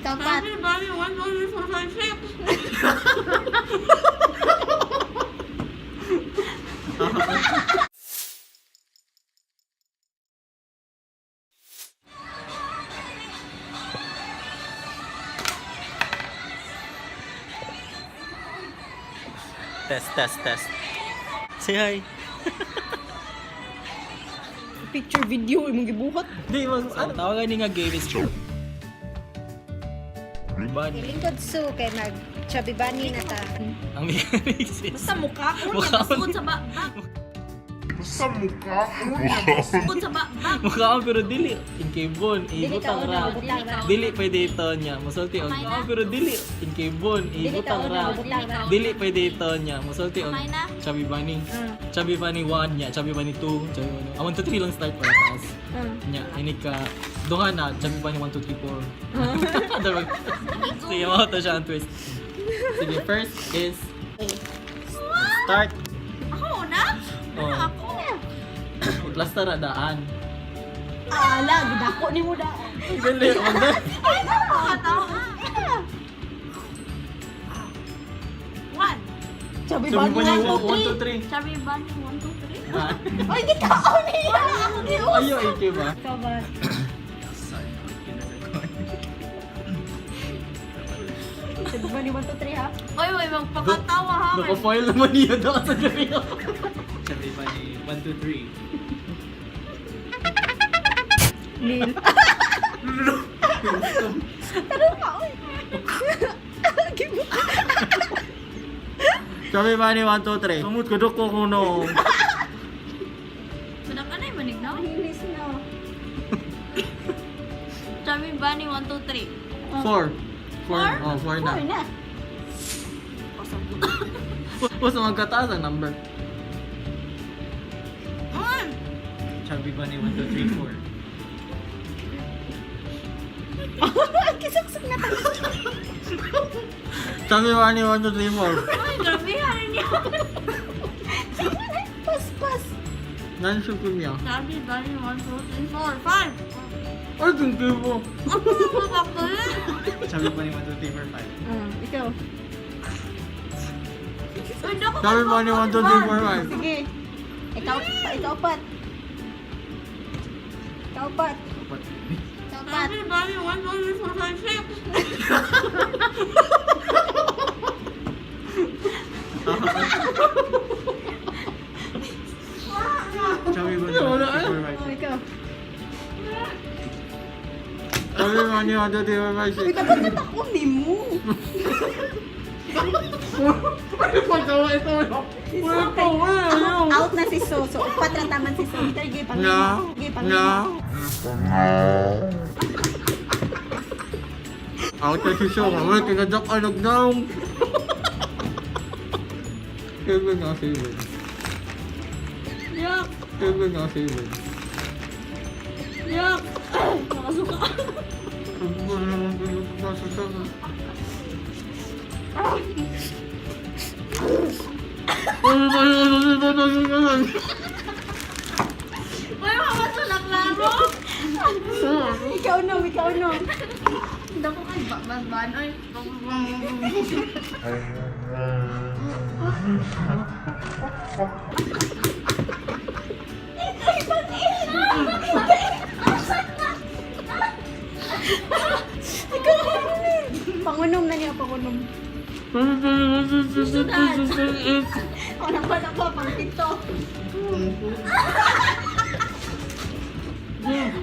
Ikaw, Pat. Chubby Bunny 1, 2, 3, 4, 5, 6. Test, test, test. Say hi. Picture video imong gibuhat. Di, mas, ano, tawagan ni nga game is Bunny. Lingkod su kay mag Chubby Bunny na ta. Ang mechanics is... Basta mukha ko niya, Mukha ko. basta sa ba. Basta mukha ko. Sugod sa ba. Mukha ko pero dili. Inkibon, Dili ibutang ka ra. una, butang ra. Dili pwede ito niya. Musulti og Okay na. mukha pero dili. Inkibon, Dili ka ibutang una, ra. butang ra. Dili pwede ito niya. Musulti og Okay na. Chubby Bunny. Ah. Chubby Bunny 1 niya, Chubby Bunny 2, Chubby Bunny. Ah, 1, 2, 3 lang start para taas. Ah. Niya, ini ka duha na Chubby Bunny 1, 2, 3, 4. Dalawa. Sige, mao to siya ang twist. Sige, first is start. Ako na? Oh. Ako. I-plaster na daan. Ala, gidako ni mo da. Dali, wag Nakakatawa. One. Chubby Chubby Bunny Bunny 1, 2, 1, 2, 3. Chubby Bunny 1, 2, 3. 3. Ay, di ka niya. Ako di Ayo, AK ba? Ikaw ba? Chubby Bunny 1, 2, 3 ha. Oy, oy, magpakatawa ha. Naka-foil naman niya doon sa gabi. Chubby Bunny 1, 2, 3. Neil. Tanong ka, oy. Chubby Bunny 1, 2, 3. Sumut ko ko kuno. Sudah ka na yung manig na. Inis na. Chubby Bunny 1, 2, 3. 4. 4. Oh, 4 Four na. na. Basta magkataas ang number. Mm. Chubby Bunny 1, 2, 3, 4. Kisaksak na ta. Chubby Bunny 1, 2, 3, 4. Ay, grabe niya. Pas, pas. Nansuko niya. Chubby Bunny 1, 2, 3, 4, 5. Ay, thank mo. Ako mapapakali. Chubby Bunny 1, 2, 3, 4, 5. Ah, ikaw. Uy, naku, Chubby Bunny 1, 2, 3, 4, 5. Sige. Ikaw, ikaw, Pat. Ikaw, Pat. Ikaw, Pat. Chubby Bunny 1, 2, 3, 4, 5, 6. Chubby Bunny 1, 2, 3, 4, 5. Oh, ikaw. Chubby Bunny 1, 2, 3, 4, 5, Uy, 6. dapat natakon ni mo. Ay, pagkawa ito. Wala pa, wala. Out na si So. So, upat ra taman si So. Sige, pang No. Sige, pang No. Out na si Song. Wala, tinadak alag na. Seven na, seven. Yak! Seven na, seven. Yak! Nakasuka. Uy, mamasulak laro! Ikaw no, ikaw no. Hindi ko kay Batman. Ay, Ikaw Pangunom na niya, pangunom. Ako na pa, pa, pangpito.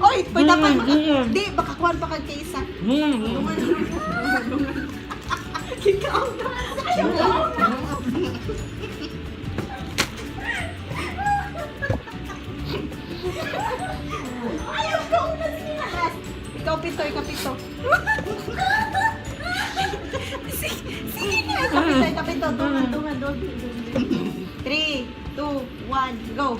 Oy, pwede dapat maka, di, baka kuhan pa kag kaysa. Dungan, dungan, dungan. Ikaw na. Ayaw ka na. Ayaw ka una, sige na. Last. Ikaw pito, ikaw pito. Sige, sige na. Ikaw pito, ikaw pito. Dungan, dungan, dungan. 3, 2, 1, go.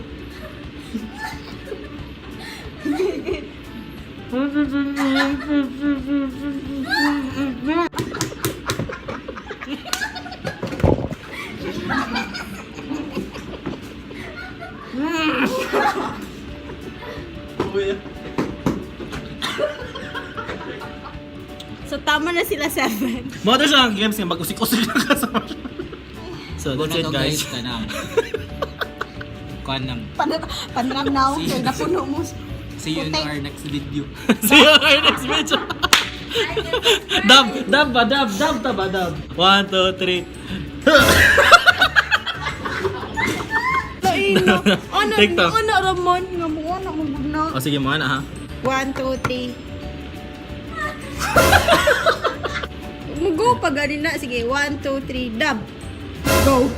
So tama Sama na sila 7. Mga to siya ang games nga mag-usik-usik lang ka sa. So, that's it, guys. Kanang. Kuan lang. Panram na ako. Kaya napuno mo. See you in our next video. See you in our next video. Dab, dab ba, dab, dab ta ba, dab. One, two, three. Laino. Ano, TikTok. ano, Ramon? Nga mo, ano, mo na. O sige, mga na ha. 1, 2, 3. Mugo pa gani na. Sige, 1, 2, 3, dab. Go.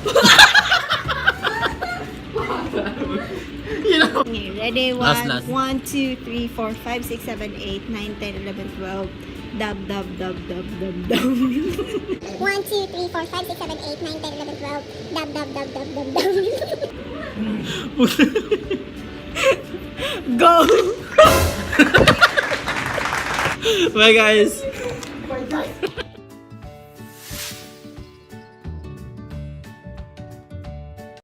Okay, ready? Last, 1, last. 1, 2, 3, 4, 5, 6, 7, 8, 9, 10, 11, 12. Dab, dab, dab, dab, dab, dab. 1, 2, 3, 4, 5, 6, 7, 8, 9, 10, 11, 12. Dab, dab, dab, dab, dab, dab. Go! Bye, guys.